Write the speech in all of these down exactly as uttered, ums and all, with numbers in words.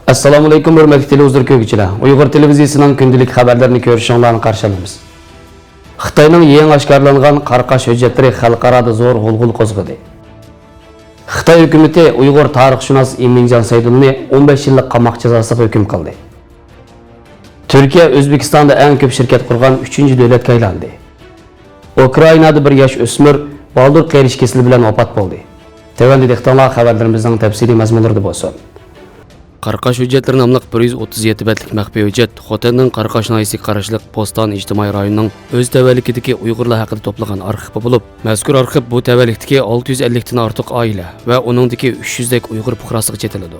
ئەسسالامۇئەلەيكۇم، ھۆرمەتلىك تېلېۋىزور كۆرگۈچىلەر. ئۇيغۇر تېلېۋىزىيىسىنىڭ كۈندىلىك خەۋەرلىرىنى كۆرۈشۈڭلارنى قارشى ئالىمىز. خىتاينىڭ يېڭى ئاشكارىلانغان قارا قاش ھۆججەتلىرى خەلقئارادا زور غۇلغۇلا قوزغىدى. خىتاي ھۆكۈمىتى ئۇيغۇر تارىخشۇناس ئىمىنجان سەيدۇلنى ئون بەش يىللىق قاماق جازاسىغا ھۆكۈم قىلدى. تۈركىيە ئۆزبېكىستاندا ئەڭ كۆپ شىركەت قۇرغان ئۈچىنچى دۆلەتكە ئايلاندى. ئۇكرائىنادا بىر ياش ئۆسمۈر بالدۇر قېرىش كېسىلى بىلەن ۋاپات بولدى. تۆۋەندە دىققىتىڭلار خەۋەرلىرىمىزنىڭ تەپسىلىي مەزمۇنلىرىدا بولسۇن. قارا قاش ھۆججەتلىرى ناملىق بىر يۈز ئوتتۇز يەتتە بەتلىك مەخپىي ھۆججەت خوتەننىڭ قارا قاش ناھىيەسىگە قاراشلىق بوستان ئىجتىمائىي رايونىنىڭ ئۆز تەۋەلىكىدىكى ئۇيغۇرلار ھەققىدە توپلىغان ئارخىپى بولۇپ، مەزكۇر ئارخىپ بۇ تەۋەلىكتىكى ئالتە يۈز ئەللىكتىن ئارتۇق ئائىلە ۋە ئۇنىڭدىكى ئۈچ يۈزدەك ئۇيغۇر پۇقراسىغا چېتىلىدۇ.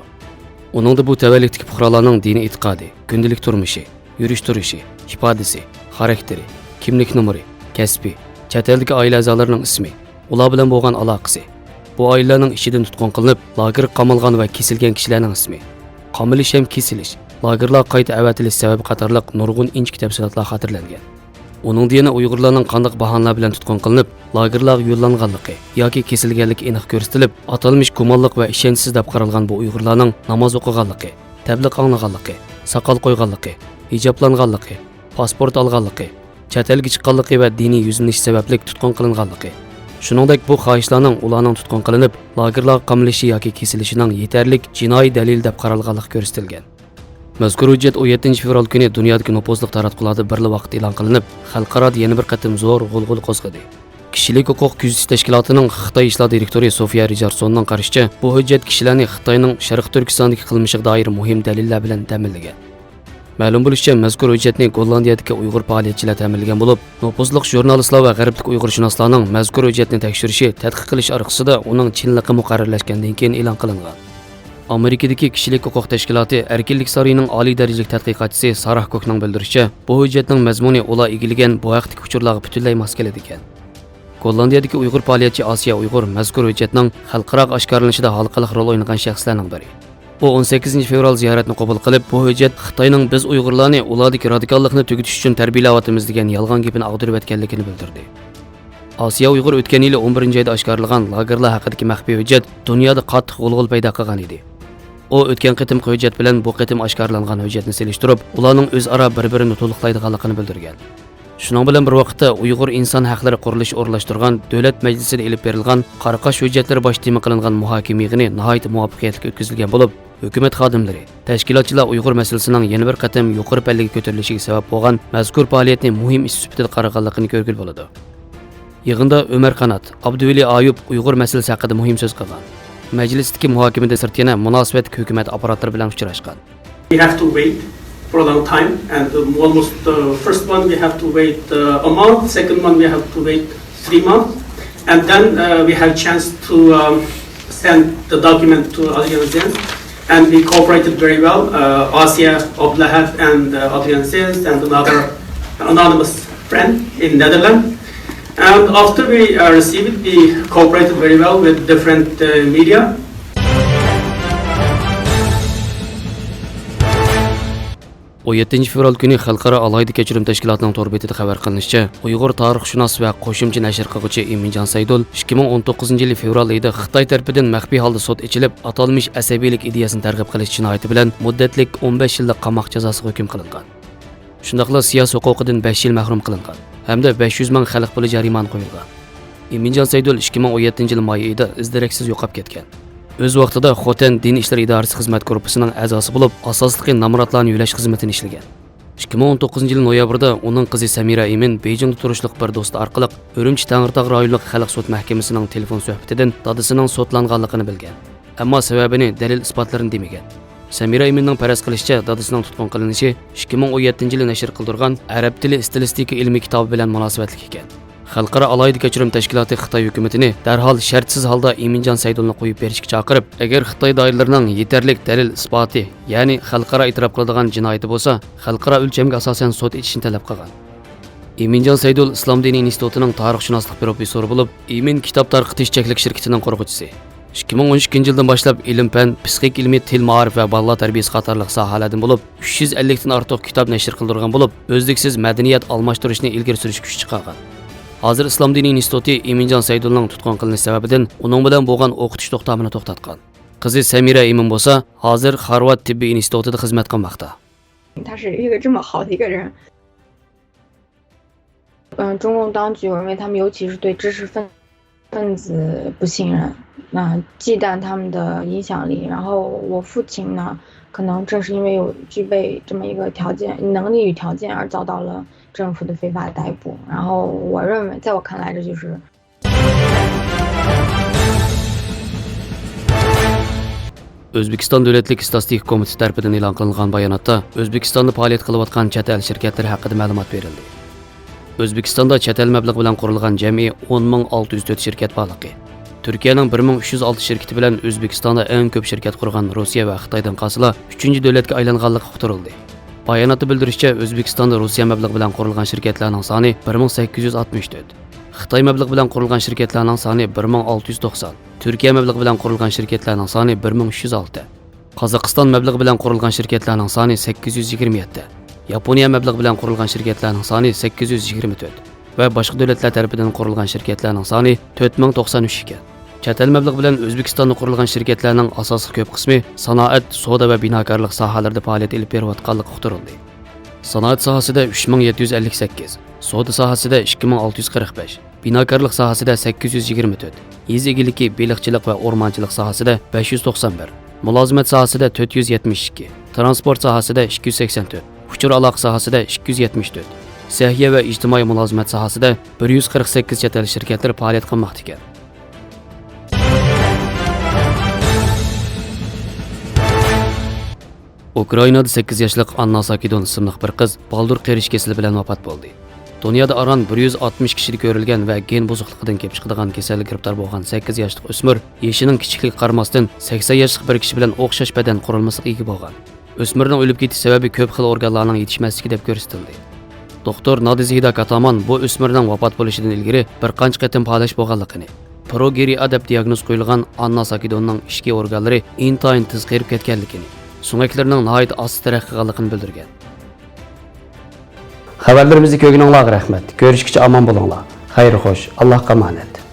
ئۇنىڭدا بۇ تەۋەلىكتىكى پۇقرالارنىڭ دىنىي ئېتىقادى، كۈندىلىك تۇرمۇشى، يۈرۈش-تۇرۇشى، ئىپادىسى، خاراكتېرى، كىملىك نومۇرى، كەسپى، چەت ئەلدىكى ئائىلە ئەزالىرىنىڭ ئىسمى، ئۇلار بىلەن بولغان ئالاقىسى، بۇ ئائىلىلەرنىڭ ئىچىدىن تۇتقۇن قىلىنىپ، لاگېرغا قامالغان ۋە كېسىلگەن كىشىلەرنىڭ ئىسمى، قامىلىش ھەم كېسىلىش، لاگېرلارغا قايتا ئەۋەتىلىش سەۋەبى قاتارلىق نۇرغۇن ئىنچىكە تەپسىلاتلار خاتىرىلەنگەن. ئۇنىڭدا يەنە ئۇيغۇرلارنىڭ قانداق باھانىلەر بىلەن تۇتقۇن قىلىنىپ، لاگېرلارغا يوللانغانلىقى ياكى كېسىلگەنلىكى ئېنىق كۆرسىتىلىپ، ئاتالمىش گۇمانلىق ۋە ئىشەنچسىز دەپ قارالغان بۇ ئۇيغۇرلارنىڭ ناماز ئوقۇغانلىقى، تەبلىغ ئاڭلىغانلىقى، ساقال قويغانلىقى، ھىجابلانغانلىقى، پاسپورت ئالغانلىقى، چەت ئەلگە چىققانلىقى ۋە دىنىي يۈزلىنىشى سەۋەبلىك تۇتقۇن قىلىنغانلىقى، شۇنىڭدەك بۇ خاھىشلارنىڭ ئۇلارنىڭ تۇتقۇن قىلىنىپ، لاگېرلارغا قامىلىشى ياكى كېسىلىشىنىڭ يېتەرلىك جىنايى دەلىل دەپ قارالغانلىقى كۆرسىتىلگەن. مەزكۇر ھۆججەت ئون يەتتىنچى فېۋرال كۈنى دۇنيادىكى نوپۇزلۇق تاراتقۇلاردا بىرلا ۋاقىتتا ئېلان قىلىنىپ، خەلقئارادا يەنە بىر قېتىم زور غۇلغۇلا قوزغىدى. كىشىلىك ھوقۇق كۆزىتىش تەشكىلاتىنىڭ خىتاي ئىشلار دىرېكتورى سوفىيا رىچاردسوننىڭ قارىشىچە، بۇ ھۆججەت كىشىلەرنى خىتاينىڭ شەرقىي تۈركىستاندىكى قىلمىشىغا دائىر مۇھىم دەلىللەر بىلەن تەمىنلىگەن. مەلۇم بولۇشىچە، مەزكۇر ھۆججەتنى گوللاندىيەدىكى ئۇيغۇر پائالىيەتچىلەر تەمىنلىگەن بولۇپ، نوپۇزلۇق ژۇرنالىستلار ۋە غەربلىك ئۇيغۇرشۇناسلارنىڭ مەزكۇر ھۆججەتنى تەكشۈرۈشى، تەتقىق قىلىش ئارقىسىدا ئۇنىڭ چىنلىقى مۇقەررەرلەشكەندىن كېيىن ئېلان قىلىنغان. ئامېرىكىدىكى كىشىلىك ھوقۇق تەشكىلاتى ئەركىنلىك سارىيىنىڭ ئالىي دەرىجىلىك تەتقىقاتچىسى ساراھ كوكنىڭ بىلدۈرۈشىچە، بۇ ھۆججەتنىڭ مەزمۇنى ئۇلار ئىگىلىگەن بۇ ھەقتىكى ئۇچۇرلارغا پۈتۈنلەي ماس كېلىدىكەن. گوللاندىيەدىكى ئۇيغۇر پائالىيەتچى ئاسىيە ئۇيغۇر مەزكۇر ھۆججەتنىڭ خەلقئاراغا ئاشكارىلىنىشىدا ھالقىلىق رول ئوينىغان شەخسلەرنىڭ بىرى. ئۇ ئون سەككىزىنچى فېۋرال زىيارەتنى قوبۇل قىلىپ، بۇ ھۆججەت خىتاينىڭ بىز ئۇيغۇرلارنى ئۇلاردىكى رادىكاللىقنى تۈگىتىش ئۈچۈن تەربىيەلەۋاتىمىز دېگەن يالغان گېپىنى ئاغدۇرۇۋەتكەنلىكىنى بىلدۈردى. ئاسىيە ئۇيغۇر ئۆتكەن يىلى ئون بىرىنچى ئايدا ئاشكارىلىغان لاگېرلار ھەققىدىكى مەخپىي ھۆججەت دۇنيادا قاتتىق غۇلغۇلا پەيدا قىلغان ئىدى. ئۇ ئۆتكەن قېتىمقى ھۆججەت بىلەن بۇ قېتىم ئاشكارىلانغان ھۆججەتنى سېلىشتۇرۇپ، ئۇلارنىڭ ئۆزئارا بىر-بىرىنى تولۇقلايدىغانلىقىنى بىلدۈرگەن. شۇنىڭ بىلەن بىر ۋاقىتتا، ئۇيغۇر ئىنسان ھەقلىرى قۇرۇلۇشى ئورۇنلاشتۇرغان دۆلەت مەجلىسىدە ئېلىپ بېرىلغان قارا قاش ھۆججەتلىرى باش تېما قىلىنغان مۇھاكىمە يىغىنى ناھايىتى مۇۋەپپەقىيەتلىك ئۆتكۈزۈلگەن بولۇپ، ھۆكۈمەت خادىملىرى، تەشكىلاتچىلار ئۇيغۇر مەسىلىسىنىڭ يەنە بىر قېتىم يۇقىرى پەللىگە كۆتۈرۈلۈشىگە سەۋەب بولغان مەزكۇر پائالىيەتنى مۇھىم ئىش سۈپىتىدە قارىغانلىقىنى كۆرگىلى بولىدۇ. يىغىندا ئۆمەر قانات، ئابدۇۋەلى ئايۇپ ئۇيغۇر مەسىلىسى ھەققىدە مۇھىم سۆز قىلغان. مەجلىستىكى مۇھاكىمىدىن سىرت يەنە مۇناسىۋەتلىك ھۆكۈمەت ئاپپاراتلىرى بىلەن ئۇچراشقان. We have to wait for a long time, and, um, almost the first one we have to wait, uh, a month, second one we have to wait three months, and then, uh, we have chance to, um, send the document to Adrian Zenz, and we cooperated very well. Uh, Asiya Abdulahad and, uh, Adrian Zenz and another anonymous friend in Netherlands. And after we, uh, received it, we cooperated very well with different, uh, media. ئون يەتتىنچى فېۋرال كۈنى خەلقئارا ئالاھىدە كەچۈرۈم تەشكىلاتىنىڭ تور بېتىدە خەۋەر قىلىنىشىچە، ئۇيغۇر تارىخشۇناس ۋە قوشۇمچە نەشر قىلغۇچى ئىمىنجان سەيدۇل ئىككى مىڭ ئون توققۇزىنچى يىلى فېۋرال ئېيىدا خىتاي تەرىپىدىن مەخپىي ھالدا سوت ئېچىلىپ، ئاتالمىش ئەسەبىيلىك ئىدىيەسىنى تەرغىب قىلىش جىنايىتى بىلەن مۇددەتلىك ئون بەش يىللىق قاماق جازاسىغا ھۆكۈم قىلىنغان. شۇنداقلا سىياسىي ھوقۇقىدىن بەش يىل مەھرۇم قىلىنغان ھەمدە بەش يۈز مىڭ خەلق پۇلى جەرىمانە قويۇلغان. ئىمىنجان سەيدۇل ئىككى مىڭ ئون يەتتىنچى يىل ماي ئېيىدا ئىز-دېرەكسىز يوقاپ كەتكەن. ئۆز ۋاقتىدا خوتەن دىن ئىشلىرى ئىدارىسى خىزمەت گۇرۇپپىسىنىڭ ئەزاسى بولۇپ، ئاساسلىقى نامراتلارنى يۆلەش خىزمىتىنى ئىشلىگەن. ئىككى مىڭ ئون توققۇزىنچى يىلى نويابىردا ئۇنىڭ قىزى سەمىرە ئىمىن بېيجىڭدا تۇرۇشلۇق بىر دوستى ئارقىلىق ئۈرۈمچى تەڭرىتاغ رايونلۇق خەلق سوت مەھكىمىسىنىڭ تېلېفون سۆھبىتىدىن دادىسىنىڭ سوتلانغانلىقىنى بىلگەن. ئەمما سەۋەبىنى، دەلىل-ئىسپاتلىرىنى دېمىگەن. سەمىرە ئىمىننىڭ پەرەز قىلىشىچە، دادىسىنىڭ تۇتقۇن قىلىنىشى ئىككى مىڭ ئون يەتتىنچى يىلى نەشر قىلدۇرغان ئەرەب تىلى ئىستىلىستىكا ئىلمىي كىتابى بىلەن مۇناسىۋەتلىك ئىكەن. خەلقئارا ئالاھىدە كەچۈرۈم تەشكىلاتى خىتاي ھۆكۈمىتىنى دەرھال شەرتسىز ھالدا ئىمىنجان سەيدۇلنى قويۇپ بېرىشكە چاقىرىپ، ئەگەر خىتاي دائىرىلىرىنىڭ يېتەرلىك دەلىل-ئىسپاتى، يەنى خەلقئارا ئېتىراپ قىلىدىغان جىنايىتى بولسا، خەلقئارا ئۆلچەمگە ئاساسەن سوت ئېچىشنى تەلەپ قىلغان. ئىمىنجان سەيدۇل ئىسلام دىنىي ئىنستىتۇتىنىڭ تارىخشۇناسلىق پروفېسسورى بولۇپ، ئىمىن كىتاب تارقىتىش چەكلىك شىركىتىنىڭ قۇرغۇچىسى. ئىككى مىڭ ئون ئىككىنچى يىلدىن باشلاپ ئىلىم-پەن، پسىخىك ئىلمى، تىل مائارىپى ۋە بالىلار تەربىيىسى قاتارلىق ساھەلەردىن بولۇپ، ئۈچ يۈز ئەللىكتىن ئارتۇق كىتاب نەشر قىلدۇرغان بولۇپ، ئۈزلۈكسىز مەدەنىيەت ئالماشتۇرۇشنى ئىلگىرى سۈرۈشكە كۈچ چىقارغان. ھازىر ئىسلام دىنىي ئىنستىتۇتى ئىمىنجان سەيدۇلنىڭ تۇتقۇن قىلىنىش سەۋەبىدىن ئۇنىڭ بىلەن بولغان ئوقۇتۇش توختامىنى توختاتقان. قىزى سەمىرە ئىمىن بولسا ھازىر خارۋارد تېببىي ئىنستىتۇتىدا خىزمەت قىلماقتا. 他是一个这么好的一个人。嗯，中共当局，我认为他们尤其是对知识分分子不信任，那忌惮他们的影响力。然后我父亲呢，可能正是因为有具备这么一个条件、能力与条件，而遭到了政府的非法逮捕。然后我认为，在我看来，这就是 ئۆزبېكىستان دۆلەتلىك ئىستاتىستىكا كومىتېتى تەرىپىدىن ئېلان قىلىنغان باياناتتا ئۆزبېكىستاندا پائالىيەت قىلىۋاتقان چەت ئەل شىركەتلىرى ھەققىدە مەلۇمات بېرىلدى. ئۆزبېكىستاندا چەت ئەل مەبلىغى بىلەن قۇرۇلغان جەمئىي ئون مىڭ ئالتە يۈز تۆت شىركەت بارلىقى، تۈركىيەنىڭ بىر مىڭ ئۈچ يۈز ئالتە شىركىتى بىلەن ئۆزبېكىستاندا ئەڭ كۆپ شىركەت قۇرغان روسىيە ۋە خىتايدىن قالسىلا، ئۈچىنچى دۆلەتكە ئايلانغانلىقى ئۇقتۇرۇلدى. باياناتتا بىلدۈرۈشىچە، ئۆزبېكىستاندا روسىيە مەبلىغى بىلەن قۇرۇلغان شىركەتلەرنىڭ سانى بىر مىڭ سەككىز يۈز ئاتمىش تۆت، خىتاي مەبلىغى بىلەن قۇرۇلغان شىركەتلەرنىڭ سانى بىر مىڭ ئالتە يۈز توقسان، تۈركىيە مەبلىغى بىلەن قۇرۇلغان شىركەتلەرنىڭ سانى بىر مىڭ ئۈچ يۈز ئالتە، قازاقىستان مەبلىغى بىلەن قۇرۇلغان شىركەتلەرنىڭ سانى سەككىز يۈز يىگىرمە يەتتە، ياپونىيە مەبلىغى بىلەن قۇرۇلغان شىركەتلەرنىڭ سانى سەككىز يۈز يىگىرمە تۆت ۋە باشقا دۆلەتلەر تەرىپىدىن قۇرۇلغان شىركەتلەرنىڭ سانى تۆت مىڭ توقسان ئۈچ ئىكەن. چەت ئەل مەبلىغى بىلەن ئۆزبېكىستاندا قۇرۇلغان شىركەتلەرنىڭ ئاساسلىق كۆپ قىسمى سانائەت، سودا ۋە بىناكارلىق ساھەلىرىدە پائالىيەت ئېلىپ بېرىۋاتقانلىقى ئۇقتۇرۇلدى. سانائەت ساھەسىدە ئۈچ مىڭ يەتتە يۈز ئەللىك سەككىز، سودا ساھەسىدە ئىككى مىڭ ئالتە يۈز قىرىق بەش، بىناكارلىق ساھەسىدە سەككىز يۈز يىگىرمە تۆت، يېزا ئىگىلىكى، بېلىقچىلىق ۋە ئورمانچىلىق ساھەسىدە بەش يۈز توقسان بىر، مۇلازىمەت ساھەسىدە تۆت يۈز يەتمىش ئىككى، تىرانسپورت ساھەسىدە ئىككى يۈز سەكسەن تۆت، ئۇچۇر ئالاقە ساھەسىدە ئىككى يۈز يەتمىش تۆت، سەھىيە ۋە ئىجتىمائىي مۇلازىمەت ساھەسىدە بىر يۈز قىرىق سەككىز چەت ئەل شىركەتلىرى پائالىيەت قىلماقتا ئىكەن. ئۇكرائىنادا سەككىز ياشلىق ئاننا ساكىدون ئىسىملىق بىر قىز بالدۇر قېرىش كېسىلى بىلەن ۋاپات بولدى. دۇنيادا ئاران بىر يۈز ئاتمىش كىشىدە كۆرۈلگەن ۋە گېن بۇزۇقلۇقىدىن كېلىپ چىقىدىغان كېسەلگە گىرىپتار بولغان سەككىز ياشلىق ئۆسمۈر يېشىنىڭ كىچىكلىكىگە قارىماستىن، سەكسەن ياشلىق بىر كىشى بىلەن ئوخشاش بەدەن قۇرۇلمىسىغا ئىگە بولغان. ئۆسمۈرنىڭ ئۆلۈپ كېتىش سەۋەبى كۆپ خىل ئورگانلارنىڭ يېتىشمەسلىكى دەپ كۆرسىتىلدى. دوختۇر نادىزھىدا كاتامان بۇ ئۆسمۈرنىڭ ۋاپات بولۇشىدىن ئىلگىرى بىر قانچە قېتىم پالەچ بولغانلىقىنى، پروگېرىئا دەپ دىياگنوز قويۇلغان ئاننا ساكىدوننىڭ ئىچكى ئورگانلىرى ئىنتايىن تېز قېرىپ كەتكەنلىكىنى، سۆڭەكلىرىنىڭ ناھايىتى ئاستا تەرەققىي قىلغانلىقىنى بىلدۈرگەن. خەۋەرلىرىمىزنى كۆرگىنىڭلارغا رەھمەت. كۆرۈشكىچە ئامان بولۇڭلار. خەير خوش. ئاللاھقا ئامانەت.